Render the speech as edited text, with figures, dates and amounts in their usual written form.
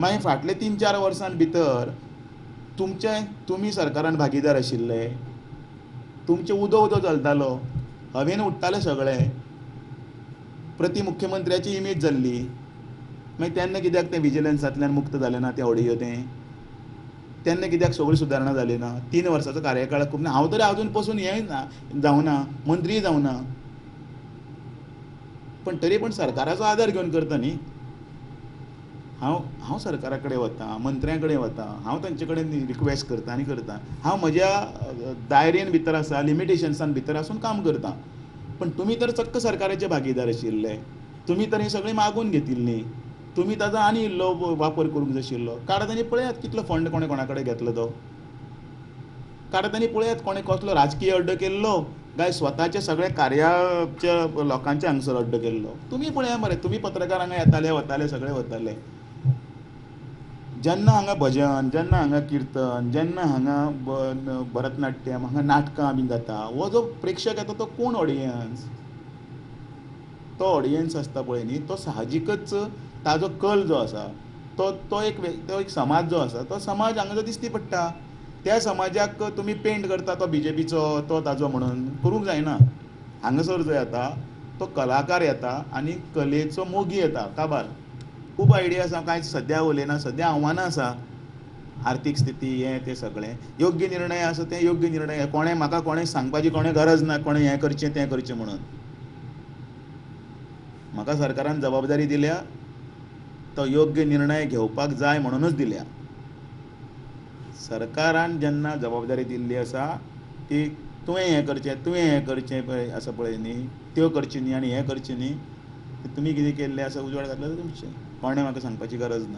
मागीर फाटले 3-4 वर्सां भितर तुमचे तुमी सरकारान भागीदार आशिल्ले, तुमचें उदो उदो चलतालो, हवेन उडटाले सगळे, प्रति मुख्यमंत्र्याची इमेज जाल्ली. मागीर तेन्ना कित्याक तें विजिलन्सांतल्यान मुक्त जालें ना तें ऑडियो? तें तेन्ना कित्याक सगळी सुदारणा जाली ना? 3 वर्साचो कार्यकाळ खूब ना. हांव तरी अजून पसून हें ना जावना, मंत्रीय जावना, पण तरी पण सरकाराचो आदार घेवन करता न्ही. हांव हांव सरकारा कडेन वता, मंत्र्यां कडेन वता, हांव तांचे कडेन रिक्वेस्ट करता आनी करता. हांव म्हज्या दायरेन भितर आसा, लिमिटेशन्सान भितर आसून काम करता. पण तुमी तर चक्क सरकाराचे भागीदार आशिल्ले, तुमी तर हीं सगळीं मागून घेतिल्लीं, तुमी ताजो आनी इल्लो वापर करूंक जाय आशिल्लो. काडात आनी पळयात कितलो फंड कोणें कोणा कडेन घेतलो तो. काडात आनी पळयात कोणें कसलो राजकीय अड्डो केल्लो काय स्वताच्या सगळ्या कार्याच्या लोकांच्या हांगसर अड्डो केल्लो. तुमी पळया मरे, तुमी पत्रकार हांगा येताले वताले सगळे वताले. जेन्ना हांगा भजन, जेन्ना हांगा किर्तन, जेन्ना हांगा भरतनाट्यम, हांगा नाटकां बीन जाता, हो जो प्रेक्षक येता तो कोण ऑडियन्स? तो ऑडियन्स आसता पळय न्ही, तो साहजिकच ताजो कल जो आसा तो तो एक तो एक समाज जो आसा तो समाज हांगा जो दिश्टी पडटा. त्या समाजाक तुमी पेंट करता तो बीजेपीचो तो ताजो म्हणून करूंक जायना. हांगासर जो येता तो कलाकार येता आनी कलेचो मोगी येता. काबार खूब आयडिया आसा, कांय सद्या उलयना, सद्या आव्हानां आसा, आर्थीक स्थिती हें तें सगळें. योग्य निर्णय आसा तें योग्य निर्णय, कोणें म्हाका कोणें सांगपाची कोणें गरज ना, कोणें हें करचें तें करचें म्हणून. म्हाका सरकारान जबाबदारी दिल्या, तो योग्य निर्णय घेवपाक जाय म्हणूनच दिल्या. सरकारान जेन्ना जबाबदारी दिल्ली आसा ती तुवें हें करचें तुवें हें करचें पळय आसा पळय न्ही, त्यो करच्यो न्ही आनी हें करचें न्ही, तुमी कितें केल्लें आसा उजवाड घातलो तुमचें, कोणें म्हाका सांगपाची गरज ना.